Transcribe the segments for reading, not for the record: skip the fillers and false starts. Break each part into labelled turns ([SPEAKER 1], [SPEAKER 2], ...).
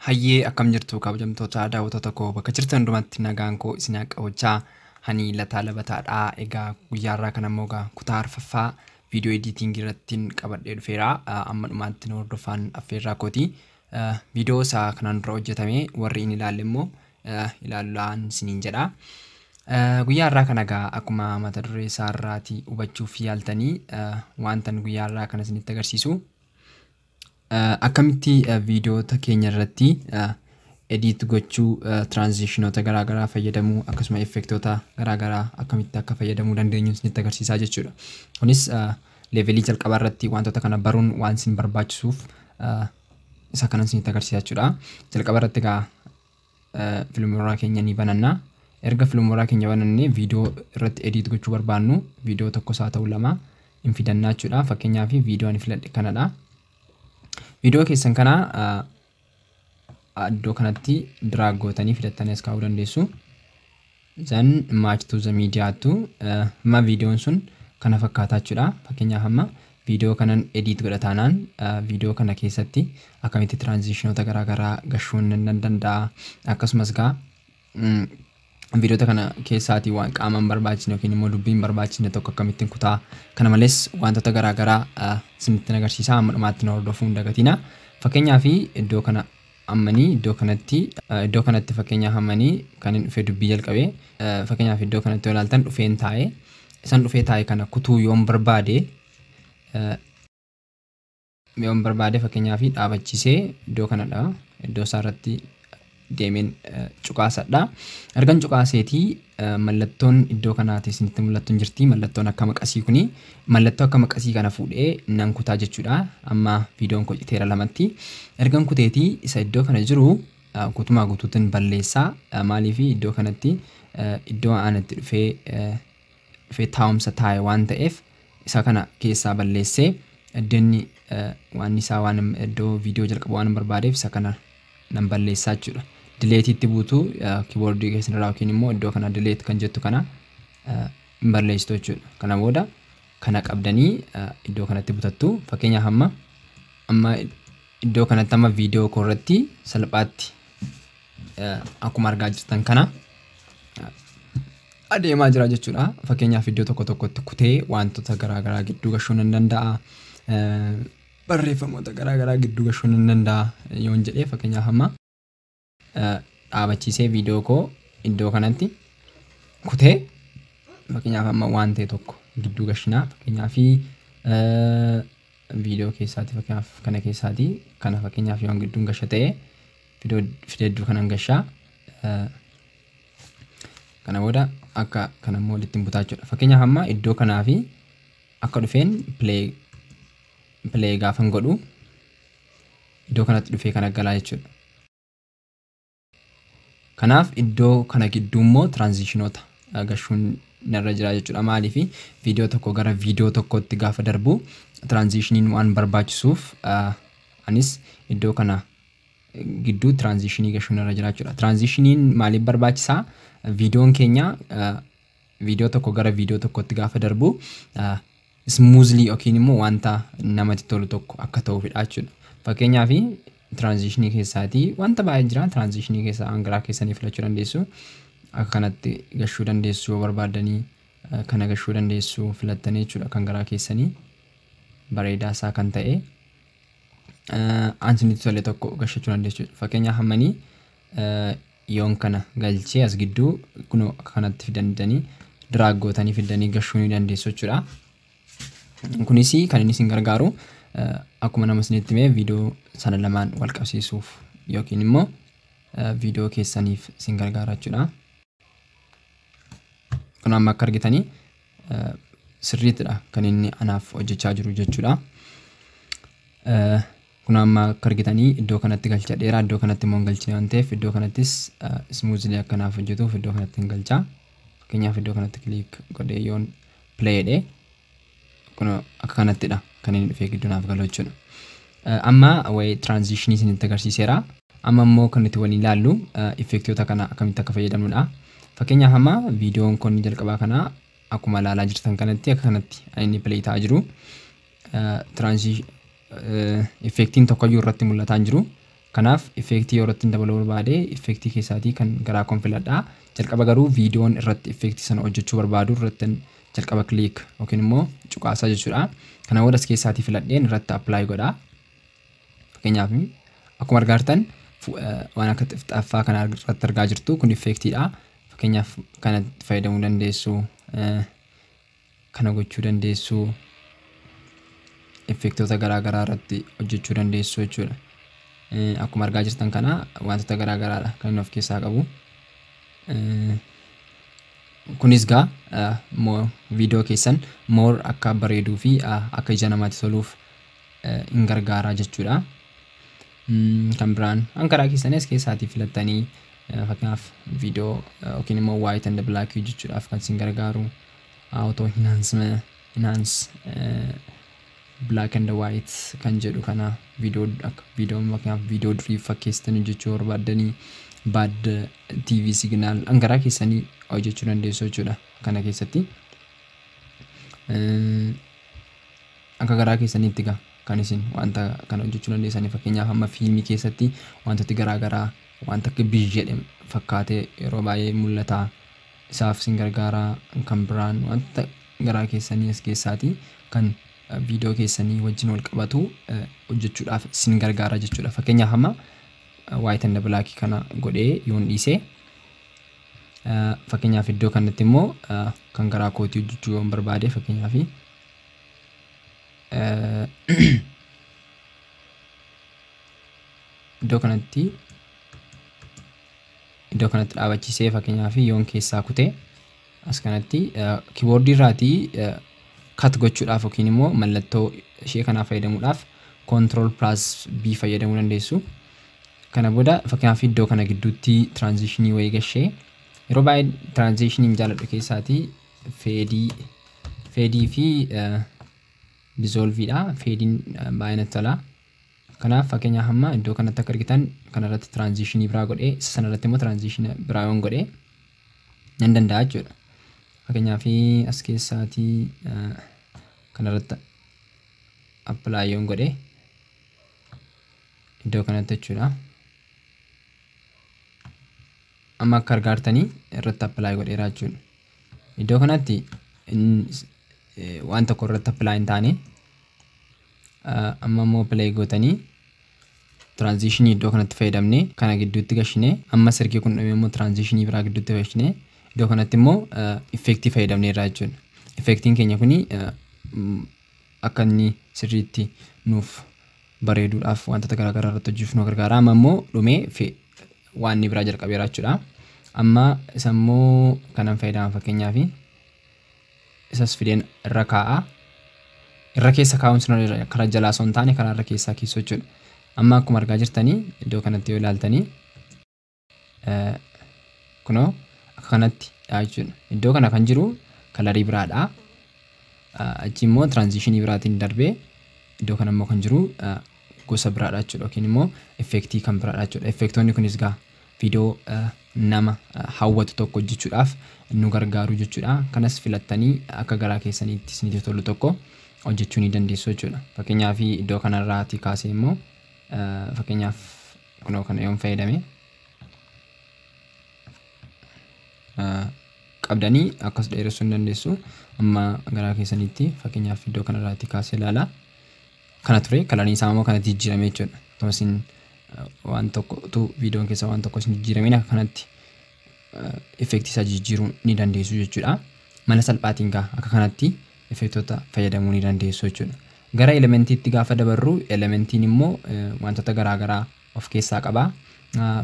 [SPEAKER 1] Hayyee, akkam jirtu kabajamtoota daawwattoota koo? Bakka jirtan hundumatti nagaan koo isin haa qabachaa. Hani Lataa Labataadha. Egaa guyyaarraa kana immoo egaa kutaa arfaffaa viidiyoo editing irratti qabadhee dhufeera. Amma dhumaatti nu hordofaan affeerraa kooti. Viidiyoo isaa kanaan dura hojjetame warri hin ilaalle immoo ilaaluudhaan isiniin jedha. Guyyaa har'aa kana egaa akkuma mata duree isaa irraatii hubachuuf yaaltanii, wantan guyyaa har'aa kana isinitti agarsiisu akkamitti viidiyoota keenya irratti edit gochuu, transitionoota garaagaraa fayyadamuu, akkasuma effektoota garaagaraa akkamitti akka fayyadamuu dandeenyu isinitti agarsiisaa jechuudha. Kunis levelii jalqabaa irratti wantoota kana baruun waan isin barbaachisuuf isa kana isinitti agarsiisaa jechuudha. Jalqaba irratti egaa Filmora keenya ni bananna. Erga Filmora keenya banannee, viidiyoo irratti edit gochuu barbaannu, viidiyoo tokkos haa ta'u lama, hin fidannaa jechuudha. Fakkeenyaaf, viidiyoo ani filadhe kanadha. Viidiyoo keessan kana iddoo kanatti drag gootanii fidattanii as kaa'uu dandeessu. Then match to the mediaattu amma viidiyoon sun kana fakkaataa jechuudha. Fakkeenyaaf, amma viidiyoo kanan edit godha taanaan, viidiyoo kana keessatti akkamitti transitionoota garaagaraa gashuun nan danda'a. Akkasumas gaa viidiyoota kana keessaatii waan qaama hin barbaachisne yookiin immoo dubbii hin barbaachisne tokko akkamittiin kutaa. Kana malees wantoota garaagaraa isinitti agarsiisa. Amma dhumaatti na hordofuu hin dagatina. Fakkeenyaaf, iddoo kana ammanii iddoo kanatti fakkeenyaaf ammanii kan inni dhufee dubbii jalqabee, fakkeenyaaf iddoo kanatti yoo ilaaltan, dhufeen taa'ee isan dhufee taa'e kana kutuu yoon barbaade, fakkeenyaaf dhaabachiisee iddoo kanadha, iddoo isaa irratti deemeen cuqaasadha. Ergan cuqaaseetii, mallattoon iddoo kanaati isinitti mul'attu hin jirti. Mallattoon akka maqasii kuni, mallattoo akka maqasii kana fuudhee nan kutaa jechuudha. Amma viidiyoon koo citeera lamatti. Ergan kuteetii, isa iddoo kana jiru guutumaa guutuutiin balleessaa. Maaliif? Iddoo kanatti iddoo aanatti dhufee taa'umsa taa'e waan ta'eef, isa kana keessaa balleessee iddoo waan isaa waan iddoo viidiyoo jalqabu waan barbaadeef, isa kana nan balleessaa jechuudha. Deleteitti buutuu keyboardii keessan irraa, yookiin immoo iddoo kana delete kan jettu kana hin balleessitu jechuudha. Kana booda kana qabdanii iddoo kanatti butattu. Fakkeenyaaf, amma iddoo kanatti amma viidiyoo koo irratti salphaatti akkuma argaa jirtan kana adeemaa jira jechuudha. Fakkeenyaaf, iddoo tokko tokkotti kutee wantoota garaagaraa gidduu gashuu nan danda'a. Barreeffamoota garaagaraa gidduu gashuu nan danda'a yoon jedhee, fakkeenyaaf amma dhaabachiisee viidiyoo koo iddoo kanatti kutee, fakkeenyaaf amma waan ta'e tokko gidduu gashinaa. Fakkeenyaaf, viidiyoo keessaati, fakkeenyaaf kana keessaati kana, fakkeenyaaf yoon gidduun gasha ta'e, fidee iddoo kanan gashaa. Kana booda akka kana immoo walitti butaa jechuudha. Fakkeenyaaf, amma iddoo kanaa fi akka dhufeen play gaafan godhu, iddoo kanatti dhufee kana galaa jechuudha. Kanaaf iddoo kana gidduu immoo transitionoota gashuun narra jira jechuudha. Maaliif? Viidiyoo tokko gara viidiyoo tokkotti gaafa darbu transitioniin waan barbaachisuuf, anis iddoo kana gidduu transitionii gashuun narra jira jechuudha. Transitioniin maaliif barbaachisaa? Viidiyoon keenya viidiyoo tokko gara viidiyoo tokkotti gaafa darbu smoothly yookiin immoo wanta namatti tolu tokko akka ta'uufidha jechuudha. Fakkeenyaaf, transitionii keessaatii wanta baay'ee jira. Transitionii keessaa hangaraa keessanii filachuu dandeessu. Akka kanatti gashuu dandeessu yoo barbaaddanii, kana gashuu dandeessu filattanii jechuudha, kan garaa keessanii bareedaa isaa kan ta'e isinitti tole tokko gashachuu dandeessu. Fakkeenyaaf, hammanii yoon kana galchee as gidduu kunoo akka kanatti fidanii drag gootanii fidanii gashuu ni dandeessu jechuudha. Kunis kan inni isin gargaaru, akkuma nama isinitti himee, viidiyoo sana lamaan wal qabsiisuuf yookiin immoo viidiyoo keessaniif isin gargaara jechuudha. Kun amma akka argitanii sirriittidha kan inni anaaf hojjechaa jiru jechuudha. Kun amma akka argitanii iddoo kanatti galchadheera, iddoo kanatti immoo hin galchine waan ta'eef, iddoo kanattis smoothly akka naaf hojjetuuf iddoo kanatti hin galchaa. Fakkeenyaaf, iddoo kanatti click godhee yoon play jedhee, kun akka kanattidha kan inni dhufee gidduu naaf galu jechuudha. Amma waa'ee transitionii isinitti agarsiiseera. Amma immoo kan nuti waliin ilaallu effektoota kana akkamitti akka fayyadamnudha. Fakkeenyaaf, amma viidiyoon kun jalqabaa kana akkuma ilaalaa jirtan kanatti akka kanatti inni play ta'aa jiru. Effektiin tokkoyyuu irratti mul'ataa hin jiru. Kanaaf effektii yoo irratti dabaluu barbaade effektii keessaatii kan garaa koon filadha. Jalqaba garuu viidiyoon irratti effektii sana hojjechuu barbaadu irratti jalqaba click yookiin immoo cuqaasaa jechuudha. Kana booda as keessaatii filadheen irratti apply godha. Fakkeenyaaf akkuma argaa jirtan waan akka xifxaffaa kana irratti argaa jirtu kun effektiidha. Fakkeenyaaf kana fayyadamuu dandeessu, kana gochuu dandeessu, effektoota garaa garaa irratti hojjechuu dandeessu jechuudha. Akkuma argaa jirtan kana wantoota garaa garaadha kan inni of keessaa qabu. Kunis gaa viidiyoo keessan more akka bareeduu fi akka ija namaatti toluuf hin gargaara jechuudha. Kan biraan karaa keessanis keessaatii filattanii fakkeenyaaf viidiyoo yookiin immoo white and black hojjechuudhaaf kan isin gargaaru auto enhance black and white kan jedhu kana viidiyoo akka viidiyoo fakkeenyaaf viidiyoo durii fakkeessitanii hojjechuu barbaaddanii bad TV signal karaa keessanii hojjechuu dandeessu jechuudha kana keessatti. Akka garaa keessaniitti gaa kan isin wanta kana hojjechuu dandeessanii fakkeenyaaf amma fiilmii keessatti wantooti garaa garaa wanta akka biij jedhe fakkaatee yeroo baay'ee mul'ata. Isaaf isin gargaara. Kan biraan wanta garaa keessanii as keessaatii kan viidiyoo keessanii wajjin wal qabatu hojjechuudhaaf isin gargaara jechuudha. Fakkeenyaaf amma white and black kana godhee yoon dhiise fakkeenyaaf iddoo kanatti immoo kan garaa kootii hojjechuu yoon barbaade fakkeenyaaf iddoo kanatti dhaabachiisee fakkeenyaaf yoon keessaa kutee as kanatti kiiboordii irraatii cut gochuudhaaf yookiin immoo mallattoo ishee kanaa fayyadamuudhaaf control plus B fayyadamuu dandeessu. Kana booda fakkeenyaaf iddoo kana gidduutti transitionii wayii gashee yeroo baay'ee transitionii jaalladhu keessaatii feedii fi dissolveedha. Feediin baay'ee natti tola. Kanaaf fakkeenyaaf amma iddoo kanatti akka argitan kanarratti transitionii biraa godhee isa sanarratti immoo transitionii biraa yoon godhee nan danda'a jechuudha. Fakkeenyaaf as keessaatii kanarratti apply yoon godhee iddoo kanatti jechuudha. Amma akka argaartanii irratti apply godheera jechuudha. Iddoo kanatti waan tokko irratti apply hin taane amma immoo play gootanii transitionii iddoo kanatti fayyadamnee kana gidduutti gashinee amma sirkii kun dhumee immoo transitionii biraa gidduutti gashinee iddoo kanatti immoo effektii fayyadamneerra jechuudha. Effektiin keenya kuni akka inni sirriitti nuuf bareeduudhaaf wantoota garaa garaa irratti hojjechuuf nu gargaara. Amma immoo dhumee waan inni biraa jalqabeera jechuudha. Amma isa immoo kanan fayyadama fakkeenyaaf isas fideen irra kaa'a. Irra keessa kaa'uun sun karaa jalaa osoo hin taane karaa irra keessaa keessoo jechuudha. Amma akkuma argaa jirtanii iddoo kanatti yoo ilaaltanii kunoo akka kanatti dha jechuudha. Iddoo kana kan jiru kalarii biraadha. Achi immoo transitionii biraatiin darbee iddoo kana immoo kan jiru gosa biraadha jechuudha yookiin immoo effektii kan biraadha jechuudha. Effektoonni kunis gaa viidiyoo nama hawwatu tokko hojjechuudhaaf nu gargaaru jechuudha. Kanas filattanii akka garaa keessaniitti isinitti tolu tokko hojjechuu ni dandeessu jechuudha. Fakkeenyaaf iddoo kanarraatii kaasee immoo fakkeenyaaf kunoo kana yoon fayyadame qabdanii akkas dheeressuu ni dandeessu. Amma garaa keessaniitti fakkeenyaaf iddoo kanarraatii kaasee ilaala. Kana ture kalariin isaa immoo kanatti jijjiirame jechuudha. Otoo isin waan tokko viidiyoon keessa waan tokko isin jijjiirameen akka kanatti effektii isaa jijjiiruu ni dandeessu jechuudha. Mala salphaatiin gaa akka kanatti effektoota fayyadamuu ni dandeessu jechuudha. Gara elementiitti gaafa dabarru elementiin immoo wantoota garaa garaa of keessaa qaba.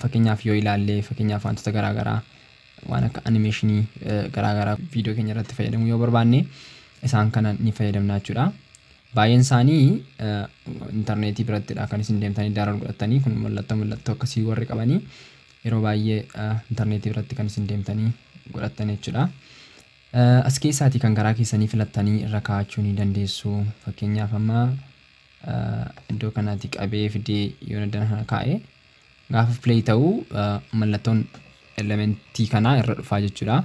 [SPEAKER 1] Fakkeenyaaf yoo ilaalle fakkeenyaaf wantoota garaa garaa waan akka animeeshinii garaa garaa viidiyoo keenya irratti fayyadamuu yoo barbaanne isaan kana ni fayyadamna jechuudha. Baay'een isaanii intarneetii birattidha kan isin deemtanii download godhattanii kun mallattoo akkasii warri qabanii yeroo baay'ee intarneetii biratti kan isin deemtanii godhattan jechuudha. As keessaatii kan garaa keessanii filattanii irra kaa'achuu ni dandeessu. Fakkeenyaaf amma iddoo kanaatti qabee fidee yoo naddana kana kaa'e gaafa play ta'u mallattoon elementii kanaa irra dhufaa jechuudha.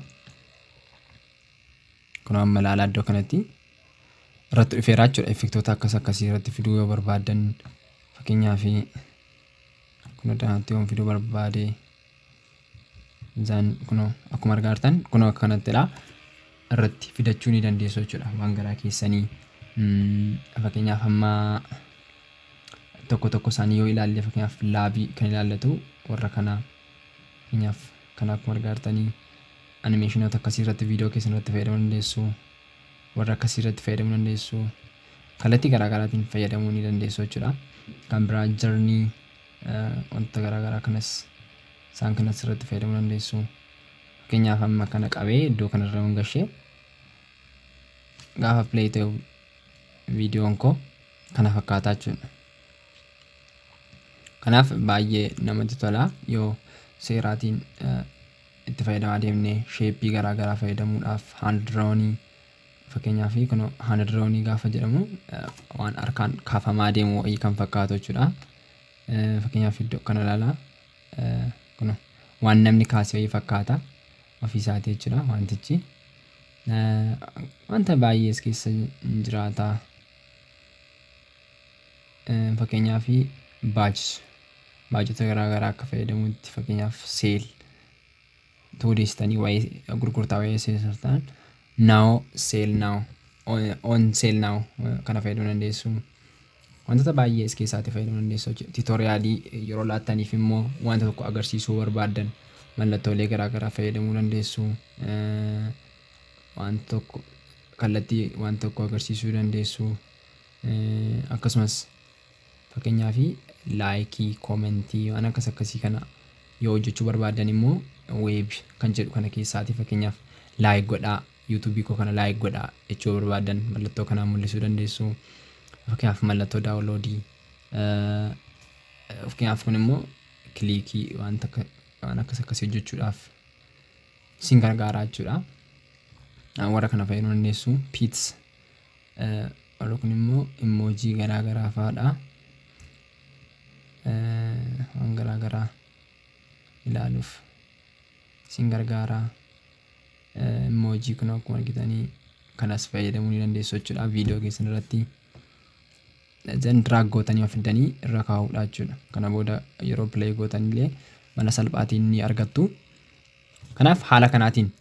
[SPEAKER 1] Kun amma ilaalaa iddoo kanatti irratti dhufeera jechuudha. Effektoota akkas akkasii irratti fiduu yoo barbaaddan fakkeenyaaf Kun iddoo yoon fiduu barbaade, zaan kunoo akkuma argaa jirtan kunoo akkanattidha. Irratti fidachuu ni dandeessu jechuudha waan garaa keessanii. Fakkeenyaaf, amma tokko tokko isaanii yoo ilaalle, fakkeenyaaf laabii kan ilaallatu warra kana, fakkeenyaaf kana akkuma argaa jirtanii animeeshinoota akkasii irratti viidiyoo keessan irratti fayyadamuu dandeessu. Warra akkasii irratti fayyadamuu dandeessu. Kallattii garaa garaatiin fayyadamuu ni dandeessu jechuudha. Kan biraa journey, wanta garaa garaa kanas, isaan kanas irratti fayyadamuu dandeessu. Fakkeenyaaf, amma kana qabee iddoo kanarra yoon gashee, gaafa play ta'u viidiyoon koo kana fakkaataa jechuudha. Kanaaf baay'ee namatti tola yoo seeraatiin itti fayyadamaa deemne. Shape garaa garaa fayyadamuudhaaf hand drawn, fakkeenyaaf kun hand drawn gaafa jedhamu waan harkaan kaafamaa deemu wayii kan fakkaatu jechuudha. Fakkeenyaaf, iddoo kana ilaalaa, kun waan namni kaase wayii fakkaata ofiisaatii jechuudha wantichi. Wanta baay'ees keessa jiraata. Fakkeenyaaf, badgeota garaa garaa akka fayyadamutti, fakkeenyaaf sale odeessitanii waa'ee gurgurtaa waa'ee sale ta'an, now sale now, on sale now kana fayyadamuu dandeessu. Wantoota baay'ee as keessaatti fayyadamuu dandeessu. Tutorial yeroo laattaniif immoo wanta tokko agarsiisuu barbaaddan mallattoolee garaa garaa fayyadamuu dandeessu. Waan tokko kallattii waan tokko agarsiisuu dandeessu. Akkasumas fakkeenyaaf like, comment, waan akkas akkasii kana yoo hojjechuu barbaaddan immoo web kan jedhu kana keessaati, fakkeenyaaf like godhaa, yuutuubii koo kana like godhaa jechuu barbaaddan mallattoo kanaan mul'isuu dandeessu. Fakkeenyaaf, mallattoo download, fakkeenyaaf kun immoo click, wanta waan akkas akkasii hojjechuudhaaf isin gargaara jechuudha. Warra kana fayyadamuu dandeessu. Pets, warri kun immoo emoji garaa garaa fa'aadha. Waan garaa garaa ilaaluuf isin gargaara. Emoji kun akkuma argitanii kanas fayyadamuu ni dandeessu jechuudha viidiyoo keessan irratti. Then drag gootanii of fidanii irra kaa'uudha jechuudha. Kana booda yeroo play gootan illee mala salphaatiin ni argattu. Kanaaf haala kanaatiin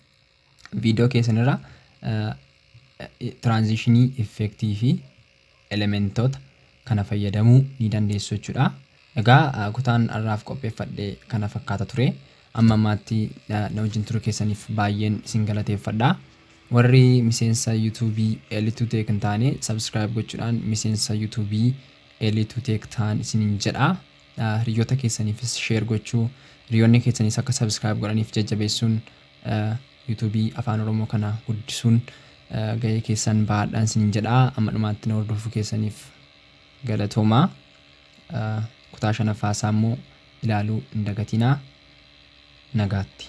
[SPEAKER 1] viidiyoo keessan irra transition, effect fi elementoota kana fayyadamuu ni dandeessu jechuudha. Egaa kutaan har'aaf qopheeffadhe kana fakkaata ture. Amma ammaatti na wajjin turuu keessaniif baay'een isin galateeffadha. Warri miseensa yuutuubii L2 Tech hin taane subscribe gochuudhaan miseensa yuutuubii L2 Tech ta'an isiniin jedha. Hiriyoota keessaniifis share gochuu, hiriyoonni keessanis akka subscribe godhaniif jajjabeessuun, yuutuubii afaan Oromoo kana guddisuun gahee keessan bahaadhaan isiniin jedha. Amma dhumaatti na hordofuu keessaniif galatoomaa. Kutaa shanaffaa isaa immoo ilaaluu hin dagatinaa. Nagaatti.